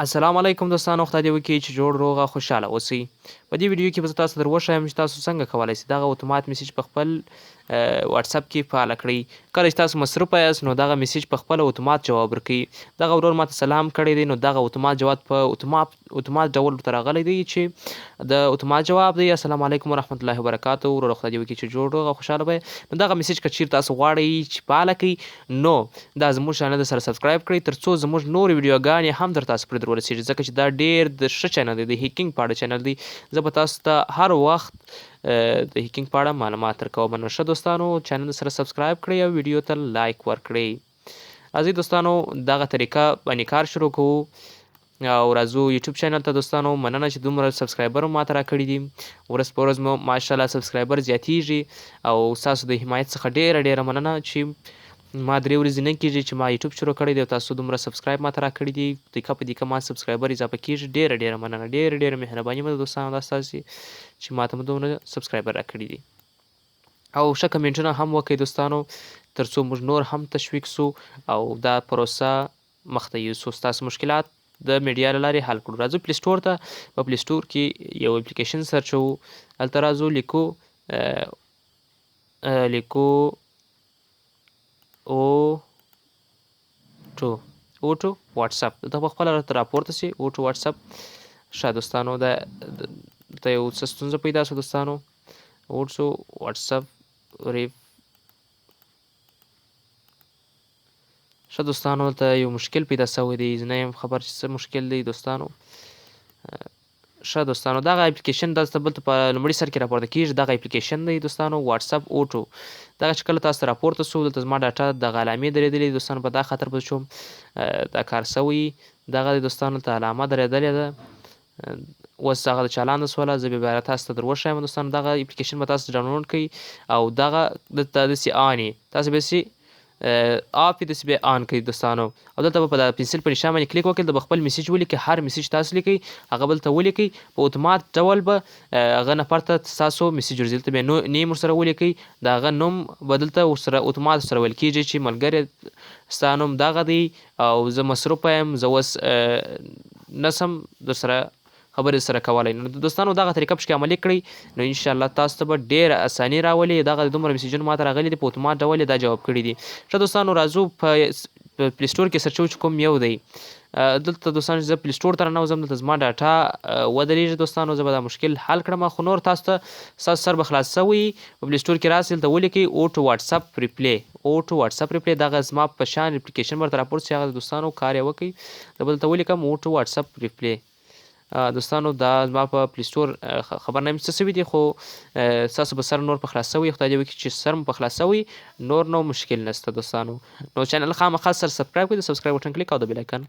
السلام علیکم دوستانو، خدای دې وکړي چې جوړ، روغ او خوشحاله اوسئ. په دې ویډیو کې به زه تاسو ته در وښایم چې تاسو څنګه کولای شئ دغه اتومات میسج په خپل واتساپ کې فعال کړئ. کله چې تاسو مصروف یاست، نو دغه میسج په خپل اتومات جواب ورکوي. دغه ورور ماته سلام کړی دی، نو دغه اتومات جواب په اتومات ډول ورته راغلی دی چې د اتومات جواب دی: السلام علیکم ورحمت الله وبرکاته ورور، خدای دې وکړي چې جوړ، روغ او خوشحاله وئ. نو دغه میسج که چیرې تاسو غواړئ چې فعال کړئ، نو دا زموږ چینل سره subscribe کړئ، ترڅو زموږ نورې ویډیوګانې هم در تاسو پورې در ورسیږي، ځکه چې دا ډیر د ښه چینل دی، د hacking په اړه چینل دی. زه به تاسو ته هر وخت د hacking په اړه معلومات درکوم. نو ښه دوستانو، چینل سره subscribe کړئ او ویډیو ته like ورکړئ. راځئ دوستانو، دغه طریقه باندې کار شروع کوو او راځو یوټیوب چینل ته. دوستانو، مننه چې دومره subscriber ماته راکړي دي. ورځ په ورځ مو ماشاءالله subscriber زیاتیږي او ستاسو د حمایت څخه ډیره ډیره مننه چې ما 3 ورځې نه کیږي چې ما یوټیوب شروع کړی دی او تاسو دومره subscribe ماته راکړي دي. دقیقه په دقیقه ما subscriber اضافه کیږي. ډیره ډیره مننه، ډیره ډیره مهرباني مو دوستانو دا ستاسو چې ماته مو دومره subscriber راکړي دي. او ښه کمنټونه هم وکړئ دوستانو، ترڅو موږ نور هم تشویق سو او دا پروسه مخته یوسو، ستاسو مشکلات د میډیا له لارې حل کړو. راځو Play Store ته. په Play Store کې یو اپلیکیشن search وو. هلته راځو، لیکو auto WhatsApp. دلته په خپله راته راپورته سي auto WhatsApp. ښه دوستانو، دا دلته یو څه ستونزه پیدا سوه دوستانو. Auto WhatsApp reply. ښه دوستانو، دلته یو مشکل پیدا سوی دی، زه نه یم خبر چې څه مشکل دی دوستانو. ښه دوستانو، دغه اپلیکیشن دلته بلته په لومړي سر کې راپورته کیږي. دغه اپلیکیشن دی دوستانو، WhatsApp Auto. دغه چې کله تاسو ته راپورته سو، دلته زما ډاټا دغه علامې درېدلې دوستانو، په دا خاطر به شوم دا کار سوی. دغه دی دوستانو، ته علامه درېدلې ده. اوس هغه د چالان سوله. زه به بیا تاسو ته در وښایم دوستانو. دغه اپلیکیشن به تاسو ډاونلوډ کړئ او دغه دلته داسې on تاسو به سي off، داسې به on کړئ دوستانو. او دلته به په پنسل په نشان باندې کلیک وکړئ، د خپل میسج ولیکئ. هر میسج تاسو لیکئ، هغه بل ته ولیکئ، په اتومات ډول به هغه نفر ته تاسو میسج ورځي. دلته به نو name ورسره ولیکئ. د هغه نوم به دلته ورسره اتومات سره ویل کیږي چې ملګری، ستا نوم دغه دی او زه مصروف یم، زه اوس نسم درسره خبرې سره کولی. نو دوستانو، دغه طریقه پکې عملي کړئ، نو ان شاء الله تاسو ته به ډیره اساني راولي. دغه دومره میسجونه ماته راغلي دي، په اتومات ډول دا جواب کړي دي. ښه دوستانو، راځو په Play Store کې search چې کوم یو دی. دلته دوستانو، زه Play Store ته راننوځم، دلته زما ډاټا ودرېږي دوستانو. زه به دا مشکل حل کړم، خو نور تاسو ته ستاسو سر به خلاص سوی. په Play Store کې راسئ، دلته ولیکئ auto WhatsApp reply. Auto WhatsApp reply، دغه زما په شان اپلیکیشن ورته راپورته شي. هغه دوستانو، کار یې وکړئ. زه به دلته ولیکم auto WhatsApp reply. دوستانو، دا زما په Play Store خبر نه یم څه سوي دي، خو ستاسو به سر نور په خلاص سوی. خدای دې وکړي چې سر مو په خلاص سوی، نور نو مشکل نشته دوستانو. نو چینل خامخا سره subscribe کړئ، د subscribe button کلیک او د bell icon.